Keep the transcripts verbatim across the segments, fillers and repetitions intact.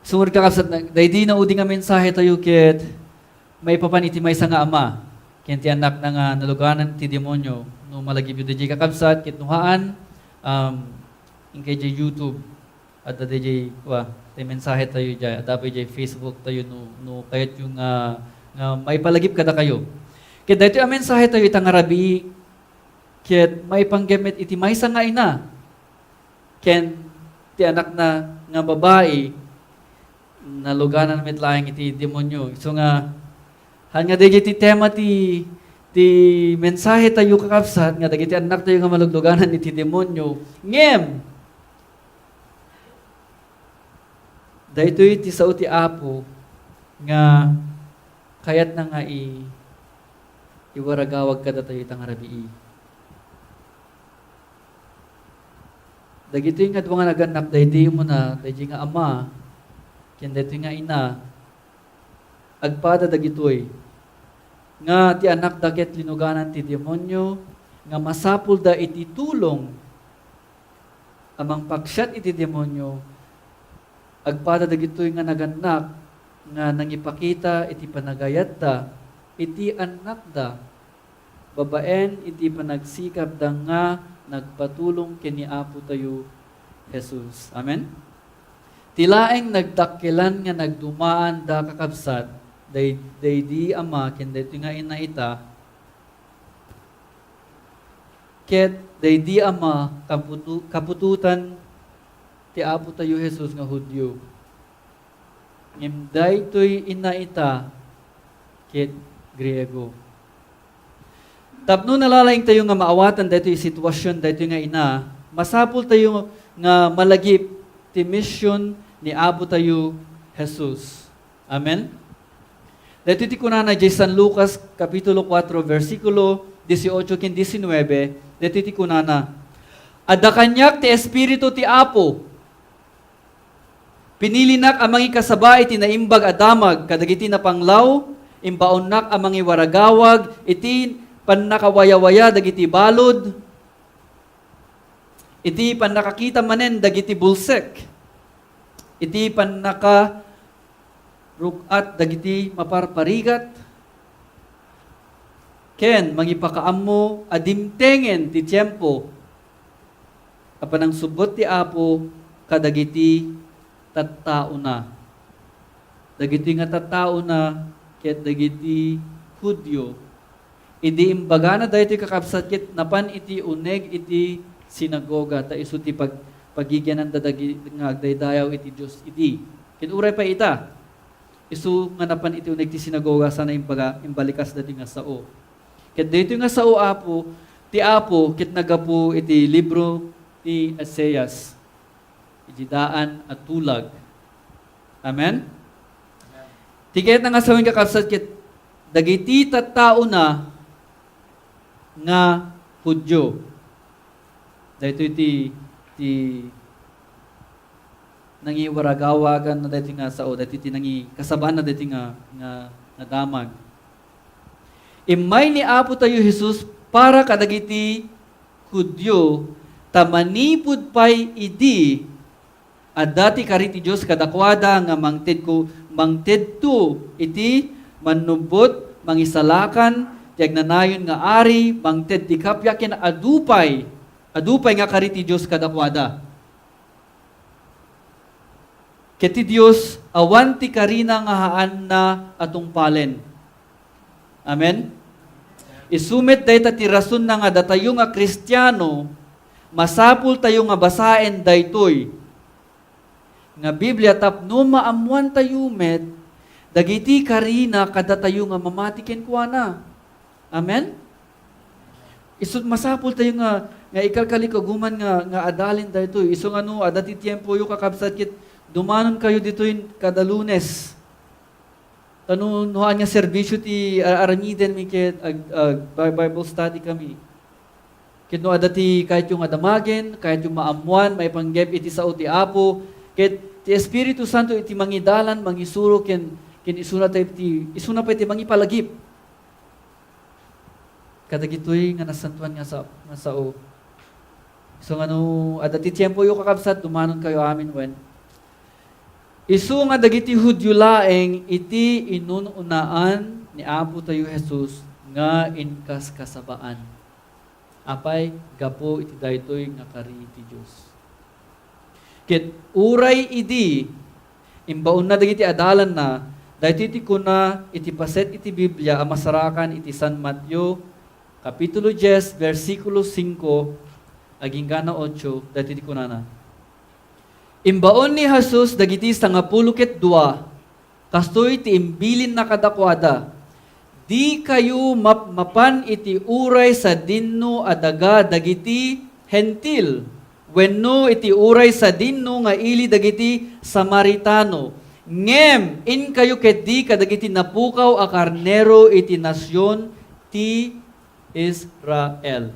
Sumurot, kakabsat, na, daydi naudi nga mensahe tayo ket maipapan iti maysa nga ama ken ti annakna nga naluganan ti demonio. No malagipyo daydi, kakabsat, ket no haan, um, inkay diay YouTube, adda daydi, wa, ti mensahe tayo diay, adda pay diay Facebook tayo no, no kayatyo nga, nga maipalagip kadakayo. Ket daytoy a mensahe tayo ita nga rabii, ket maipanggep met iti maysa nga ina ken ti annakna nga babai, naluganan met laeng iti demonio. Isu nga, haan nga daydi ti tema ti, ti mensahe tayo, kakabsat, nga dagiti annak tayo nga malugluganan iti demonio. Ngem, daytoy ti sao ti Apo nga kayatna nga i-, iwaragawag kadatayo ita nga rabii. Dagitoy nga dua nga nagannak, daydi umuna, daydi nga ama, ken daytoy nga ina, agpada dagitoy nga ti annakda ket linuganan ti demonio, nga masapulda iti tulong a mangpaksiat iti demonio, agpada dagitoy nga nagannak nga nangipakita iti panagayatda iti annakda babaen iti panagsikapda nga nagpatulong ken ni Apo tayo Jesus. Amen? Ti laeng nagdakkelan nga nagdumaanda, kakabsat, day-, daydi ama ken daytoy nga ina ita, ket daydi ama kaputu-, kaputotan ti Apo tayo Jesus nga Judio. Ngem daytoy ina ita ket Griego. Tapno nalalaing tayo nga maawatan daytoy sitwasyon, daytoy nga ina, masapul tayo nga malagip ti mision ni Apo tayo Jesus. Amen? Daytoy ti kunana diay San Lucas, Kapitulo kuatro, bersikulo dieciocho ken diecinuebe, daytoy ti kunana, "Adda kaniak ti Espiritu ti Apo. Pinilinak a mangikasaba iti naimbag a damag kadagiti napanglaw, imbaonnak a mangiwaragawag iti pannakawayawaya dagiti balud, iti pannakakita manen dagiti bulsek, iti pannaka-, ruk-at dagiti maparparigat, ken mangipakaammo a dimtengen ti tiempo a panangsubbot ti Apo kadagiti tattaona." Dagitoy nga tattaona ket dagiti Judio. Idi imbagana daytoy, kakabsat, ket napan iti uneg iti sinagoga, ta isu ti pag-, pagigiananda dagi-, nga agdaydayaw iti Dios idi. Ket uray pay ita, isu nga napan iti uneg ti sinagoga, sana imbaga, imbalikas daytoy nga sao. Ket daytoy nga sao, Apo, ti Apo, ket naggapu iti libro ni Isaias. Iti daan a tulag. Amen? Ti kayatna nga sawen, kakabsat, ket dagiti tattaona nga Judio. Daytoy ti, ti nangiwaragawagan na daytoy nga sao, daytoy ti nangikasabaanna daytoy nga, nga, nga damag. Immay ni Apo tayo Jesus para kadagiti Judio, ta manipud pay idi, adda ti kari ti Dios kadakuada nga mangtedko-, mangtedto iti mannubbot, mangisalakan ti agnanayon nga ari, mangted ti kappia ken adu pay, adu pay nga kari ti Dios kadakuada. Ket ti Dios, awan ti karina nga haanna a tungpalen. Amen? Isu met dayta ti rasonna nga datayo nga Kristiano, masapul tayo nga basaen daytoy nga Biblia tapno maammoan tayo met dagiti karina kadatayo nga mamati kenkuana. Amen? Isu, masapul tayo nga, nga ikalkali kaguman nga, nga adalin daytoy. Isu nga no, adda ti tiempoyo, kakabsat, ket dumanon kayo ditoy kada Lunes. Ta no, no haan nga serbisyo ti ar-, aramiden mi ket ag-, ag-, Bi-, Bible study kami. Ket no adda ti kayatyo nga damagen, kayatyo maammoan, maipanggep iti sao ti Apo, ket ti Espiritu Santo iti mangidalan, mangisuro ken, ken isuna ti, ti, isuna pay ti mangipalagip kadagitoy nga nasantoan nga sa-, nga sao. So, nga no adda ti tiempoyo, kakabsat, dumanon kayo amin wen. Isu nga dagiti Judio laeng iti inun-unaan ni Apo tayo Jesus nga inkaskasabaan. Apay, gapu iti daytoy nga kari ti Dios. Ket uray idi imbaonna dagiti adalanna, daytoy ti kuna iti paset iti Biblia a masarakan iti San Mateo, Kapitulo dies, bersikulo singko, agingga na otso, daytoy ti kunana. Imbaon ni Jesus dagiti sangapulo ket dua, kastoy ti imbilinna kadakuada, "Dikayo mapmapan iti uray sadinno a daga dagiti Hentil, wenno iti uray sadinno nga ili dagiti Samaritano, ngem inkayo ketdi kadagiti napukaw a karnero iti nasion ti Israel."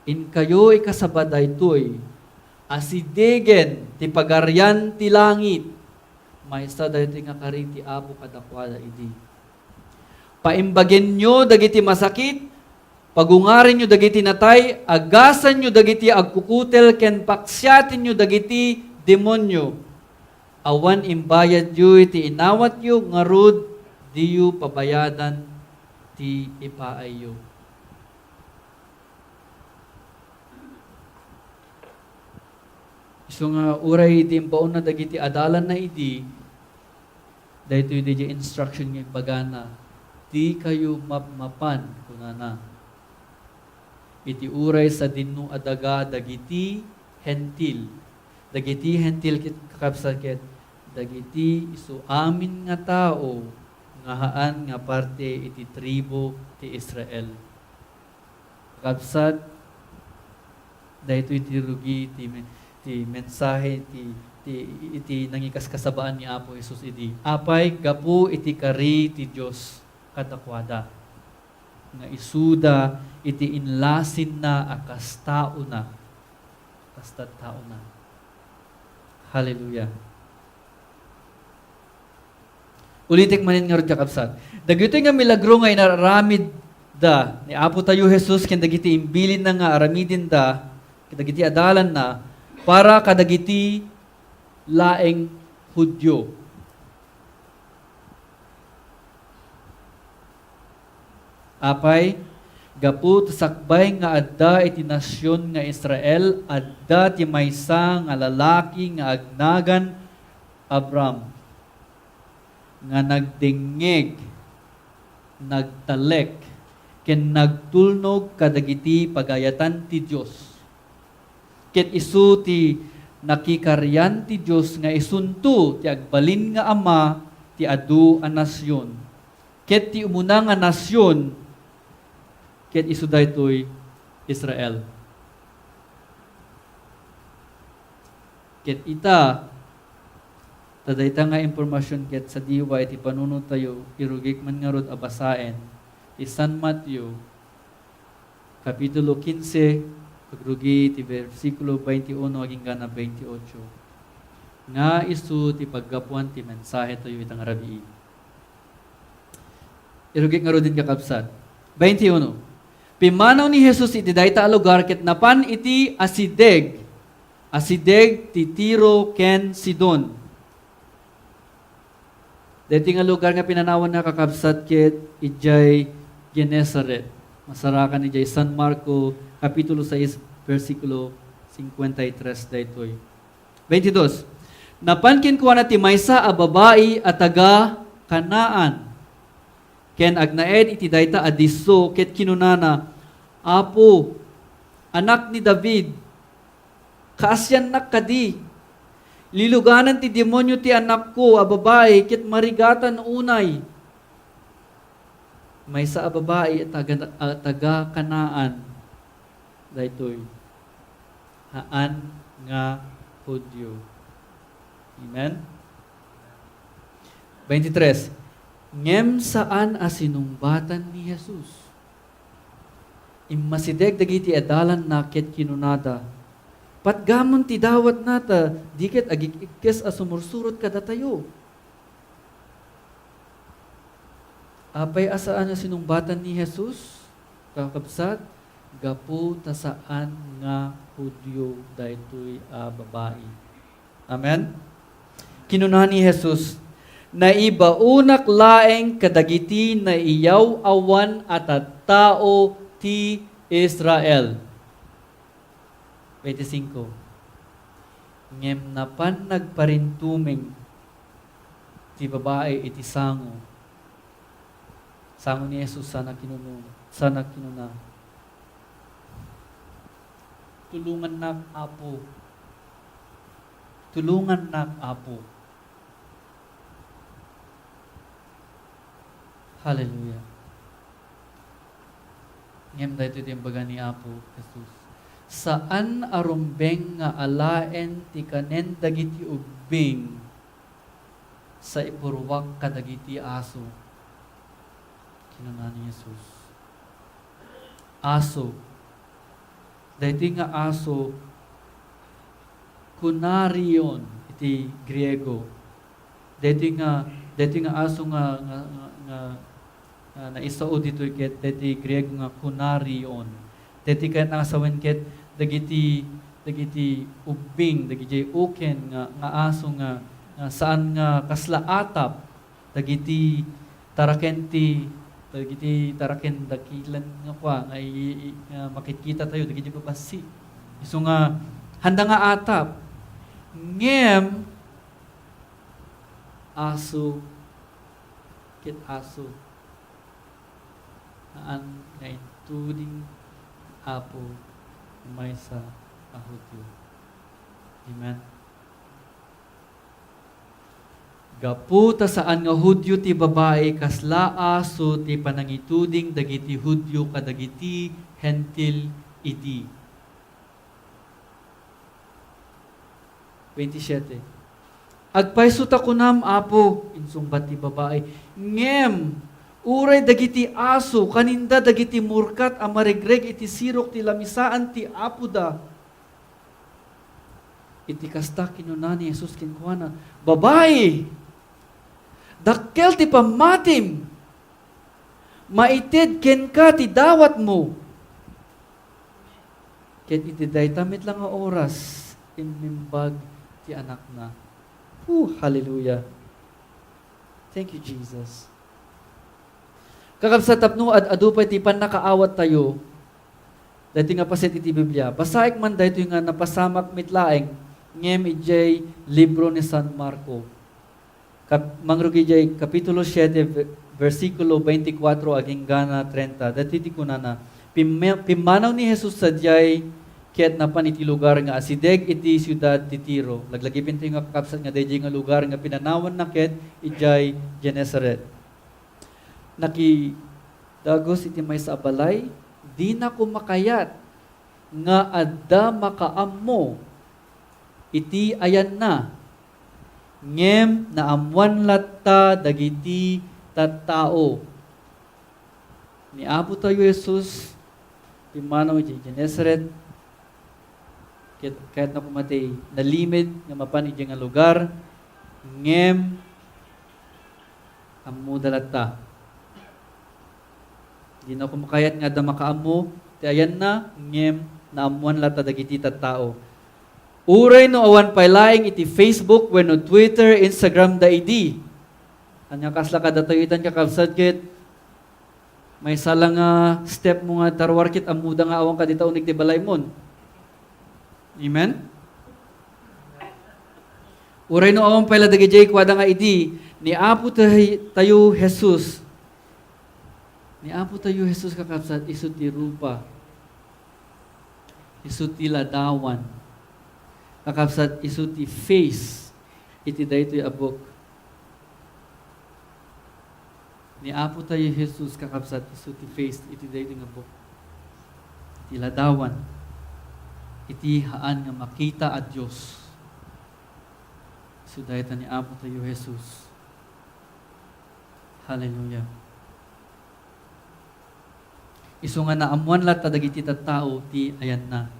Inkayo ikasaba daytoy, asidegen ti Pagarian ti Langit. Maysa daytoy nga kari ti Apo kadakuada idi. Paimbagenyo dagiti masakit, pagungarenyo dagiti natay, agasanyo dagiti agkukutel, ken paksiatenyo dagiti demonio. Awan imbayadyo iti inawatyo, ngarud, diyo pabayadan ti ipaayyo. Isu nga uray iti imbaonna dagiti adalanna idi, daytoy diay instruction nga imbagana, "Dikayo mapmapan," kunana. "Iti uray sadinno a daga dagiti Hentil." Dagiti Hentil ket, kakabsat, ket dagiti isu amin nga tao nga haan nga parte iti tribu ti Israel. Kakabsat, daytoy ti rugi ti men-, ti mensahe ti, ti, iti nangikaskasabaan ni Apo Jesus idi. Apay, gapu iti kari ti Dios kadakuada, nga isuda iti inlasinna a kas taona, kas tattaona. Hallelujah. Ulitek manen ngarud, kakabsat. Dagitoy nga milagro nga inararamidda ni Apo tayo Jesus ken dagiti imbilinna nga aramidenda, ken dagiti adalanna, para kadagiti laeng Judio. Apay, gapu ta sakbay nga adda iti nasion nga Israel, adda ti maysa nga lalaki nga agnagan Abram, nga nagdengngeg, nagtalek, ken nagtulnog kadagiti pagayatan ti Dios. Ket isu ti nakikarian ti Dios nga isunto ti agbalin nga ama ti adu a nasion. Ket ti umuna nga nasion, ket isu daytoy Israel. Ket ita, ta dayta nga impormasion ket sadiwa iti panunot tayo, irugik man ngarud a basaen ti San Mateo, Kapitulo kinse, agrugi ti bersikulo twenty-uno agingga na twenty-ocho, nga isu ti paggapuan ti mensahe tayo ita nga rabii. Irugik ngaruden, kakabsat. Twenty-uno. Pimmanaw ni Jesus iti dayta a lugar ket napan iti asideg, asideg ti Tiro ken Sidon. Daytoy nga lugar nga pinanawanna, kakabsat, ket idiay Genesaret. Masarakan idiay San Marco, Kapitulo sais, bersikulo cincuenta y tres daytoy. Twenty-dos. Napan kenkuana ti maysa a babai a taga Canaan, ken agnaed iti dayta a disso, ket kinunana, "Apo, Anak ni David, kaasiannak kadi. Liluganan ti demonio ti anakko a babai ket marigatan unay." Maysa a babai a taga, a taga Canaan daytoy. Haan nga Judio. Amen? Twenty-tres. Ngem saan a sinungbatan ni Jesus. Immasideg dagiti adalanna ket kinunada, "Patgamon ti dawatna ta di ket agik-ikkes a sumursurot kadatayo." Apay a saan a sinungbatan ni Jesus, kakabsat? Gapu ta saan nga Judio daytoy a babai. Amen? Kinuna ni Jesus, "Naibaonak laeng kadagiti naiyaw-awan a tattao ti Israel." Twenty-five. Ngem napan nagparintumeng ti babai iti sango. Sango ni Jesus, sana kinunu-, sana kinuna, "Tulongannak, Apo. Tulongannak, Apo." Hallelujah. Ngem daytoy ti imbaga ni Apo Jesus, "Saan a rumbeng nga alaen ti kanen dagiti ubbing sa ipurruak kadagiti aso." Kinuna ni Jesus, aso. Daytoy nga aso, kunarion iti Griego. Daytoy nga, daytoy nga aso nga, nga, nga, nga, nga naisao ditoy ket daytoy Griego nga kunarion. Daytoy ket nga asawen ket dagiti, dagiti ubbing, dagiti uken nga, nga aso nga, nga saan nga kasla atap. Dagiti taraken ti, dagiti taraken dakilan nga kua, nga i-, i-, nga makitkita tayo, dagiti babassit. Isu nga, handa nga atap. Ngem, aso, ket aso. Saan nga intuding Apo maysa a Judio. Amen. Gapu ta saan nga Judio ti babai, kasla aso ti panangituding dagiti Judio kadagiti Hentil idi. Twenty-siete. "Agpayso ta kunam, Apo," insungbat ti babai, "ngem uray dagiti aso kaninda dagiti murkat a maregreg iti sirok ti lamisaan ti apoda." Iti kasta, kinuna ni Jesus kenkuana, "Babai, dakkel ti pammatim. Maited kenka ti dawatmo." Ket iti dayta met la nga oras, immimbag ti anakna. Whew, hallelujah. Thank you, Jesus. Kakabsat, tapno ad-adu pay ti pannakaawattayo, daytoy nga paset iti Biblia, basaek man daytoy nga napasamak met laeng ngem idiay libro ni San Marco. Kap-, mangrugi idiay Kapitulo siete, ve-, bersikulo twenty-four aginggana treinta. Daytoy ti kunana, "Pimme-, pimmanaw ni Jesus sadiay ket napan iti lugar nga asideg iti siudad ti Tiro." Laglagipentayo nga kakabsat nga daydiay nga lugar nga pinanawanna ket idiay Genesaret. Nakidagus iti maysa a balay, dina koma kayat nga adda makaammo iti ayanna, ngem naammoan latta dagiti tattao. Ni Apo tayo Jesus, pimmanaw idiay Genesaret, ket kayatna koma ti nalimed nga mapan idiay nga lugar, ngem ammoda latta. Dina koma kayat nga adda makaammo ti ayanna, ngem naammoan latta dagiti tattao. Uray no awan pay laeng iti Facebook wenno Twitter, Instagram da idi. Ania kasla kadatayo itan, kakabsat, ket maysa la nga step mo nga tarwar ket ammoda nga awan kadita uneg ti balaymo. Amen? Uray no awan pay la dagidiay kuada nga idi, ni Apo tay-, tayo Jesus. Ni Apo tayo Jesus, kakabsat, isu ti rupa. Isu ti ladawan. Kakabsat, isu ti face iti daytoy a book. Ni Apo tayo Jesus, kakabsat, isu ti face iti daytoy nga book. Iti ladawan, iti haan nga makita a Dios. Isu dayta ni Apo tayo Jesus. Hallelujah. Isu nga naammoan latta dagiti tattao ti ayanna.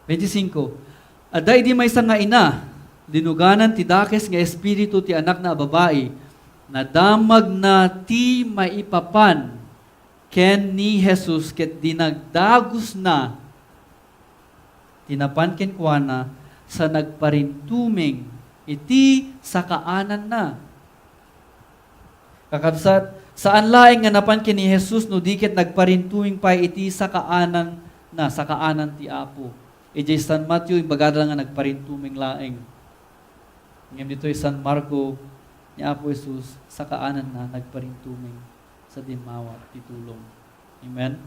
Twenty-five. Adda idi maysa nga ina, linuganan ti dakes nga espiritu ti anakna a babai, nadamagna ti maipapan ken ni Jesus ket dinagdagusna ti napan kenkuana sa nagparintumeng iti sakaananna. Kakabsat, saan laeng nga napan ken ni Jesus no di ket nagparintumeng pay iti sakaananna, sakaanan ti Apo. Idiay San Mateo, ibagada nga nagparintumeng laeng. Ngem ditoy San Marco, ni Apo Jesus, sakaananna nagparintumeng sa dimmawat ti tulong. Amen?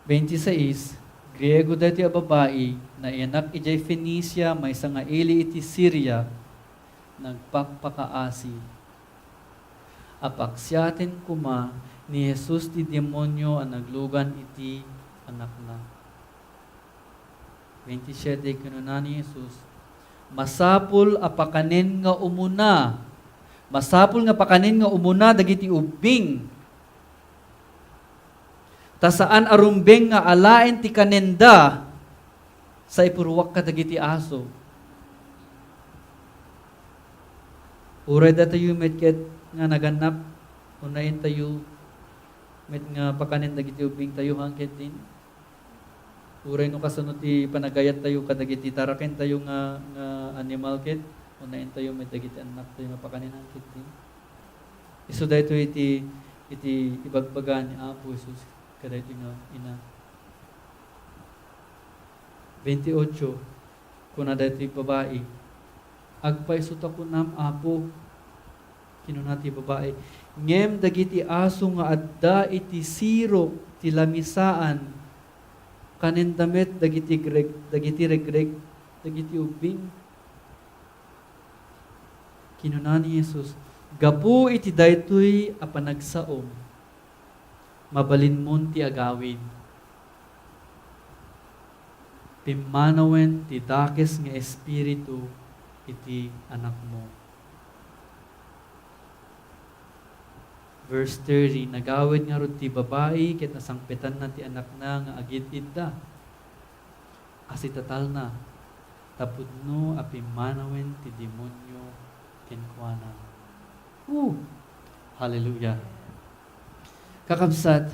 Twenty-six, Griego daytoy a babai, naiyanak idiay Fenicia, maysa nga ili iti Siria, nagpakpakaasi. Apaksiaten koma ni Jesus ti demonio a naglugan iti anakna. Twenty-siete, kinuna ni Jesus, "Masapul a pakanen nga umuna. Masapul nga pakanen nga umuna dagiti ubbing. Ta saan a rumbeng nga alaen ti kanenda sa ipurruak kadagiti aso." Uray datayo met ket nga nagannak, unayen tayo met nga pakanen dagiti ubbing tayo, han, ketdin. Uray no kasano ti panagayat tayo kadagiti taraken tayo nga, nga animal ket, unayen tayo met dagiti annak tayo nga pakanen, han, ketdin. Isu daytoy iti, iti ibagbaga ni Apo Jesus kadaytoy nga ina. Twenty-ocho, kuna daytoy babai, "Agpayso ta kunam, Apo," kinuna ti babai, "ngem dagiti aso nga adda iti sirok ti lamisaan, kanenda met dagiti greg-, dagiti regreg, dagiti ubbing." Kinuna ni Jesus, "Gapu iti daytoy a panagsaom, mabalinmon ti agawid. Pimmanawen ti dakes nga espiritu iti anakmo." Verse thirty, nagawid ngarud ti babai ket nasangpetanna ti anakna nga agid-idda. Asitatalna, ta pudno a pimmanawen ti demonio kenkuana. Woo! Hallelujah! Kakabsat,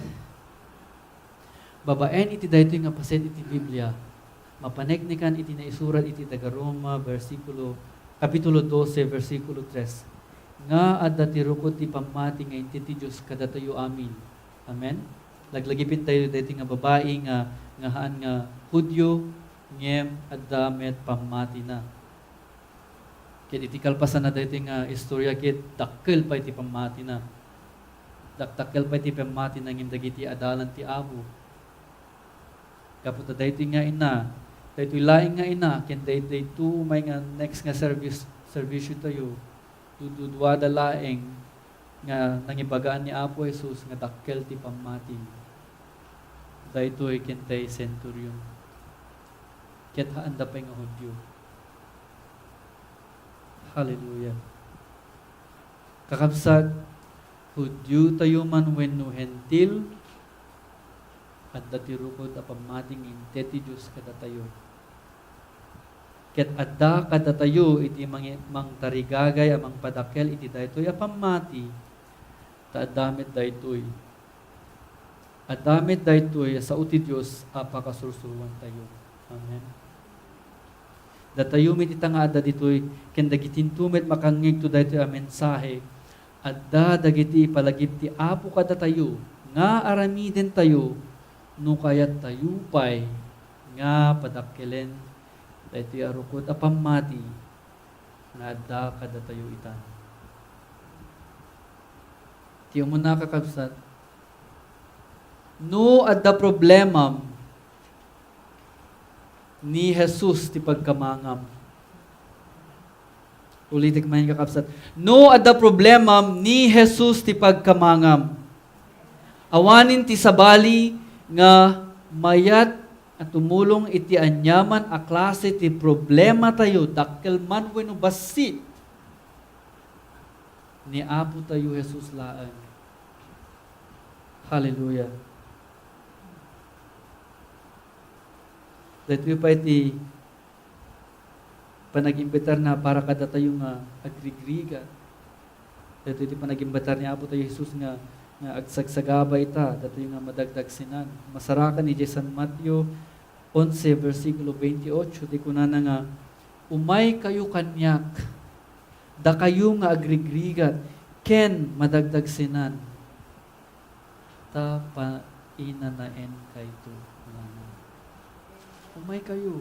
babaen iti daytoy nga paset iti Biblia, mapaneknekan iti naisurat iti taga-Roma, bersikulo, kapitulo dose, bersikulo tres, nga adda ti rukod ti pammati nga inted ti Dios kadatayo amin. Amen? Laglagipentayo daytoy nga babai nga, nga haan nga Judio, ngem adda met pammatina. Ket iti kalpasanna daytoy nga istorya ket dakkel pay ti pammatina. Dakdakkel pay ti pammatina ngem dagiti adalan ti Apo. Gapu ta daytoy nga ina, daytoy laeng nga ina, ken daytoy umay nga next nga service, servisyo tayo, dududuada laeng nga nangibagaan ni Apo Jesus nga dakkel ti pammatim. Daytoy ken tay centurion. Ket haanda pay nga Judio. Hallelujah. Kakabsat, Judio tayo man wenno Hentil, adda ti rukod a pammati nga inted ti Dios kadatayo. Ket adda kadatayo iti mangi-, mangtarigagay a mangpadakkel iti daytoy a pammati, ta adda met daytoy. Adda met daytoy a sao ti Dios a pakasursuroantayo. Amen. Datayo met ita nga adda ditoy, ken dagitinto met makangngegto daytoy a mensahe, adda dagiti ipalagip ti Apo kadatayo nga aramidentayo no kayattayo pay nga padakkelen daytoy a rukod a pammati nga adda kadatayo ita. Ti umuna, kakabsat, no adda problemam, ni Jesus ti pagkamangam. Ulitek manen, kakabsat. No adda problemam, ni Jesus ti pagkamangam. Awanen ti sabali nga mayat a tumulong iti aniaman a klase ti problematayo, dakkel man wenno bassit, ni Apo tayo Jesus laeng. Hallelujah. Daytoy pay ti panagimbitarna para kadatayo nga agrigrigat. Daytoy ti panagimbitar ni Apo tayo Jesus nga, nga agsagsagaba ita, datayo nga madagdagsenan. Masarakan idiay San Mateo, onse, bersikulo twenty-eight, ti kunana nga, "Umaykayo kaniak, dakayo nga agrigrigat ken madagdagsenan, ta painanaenkayto." Kunana, "Umaykayo."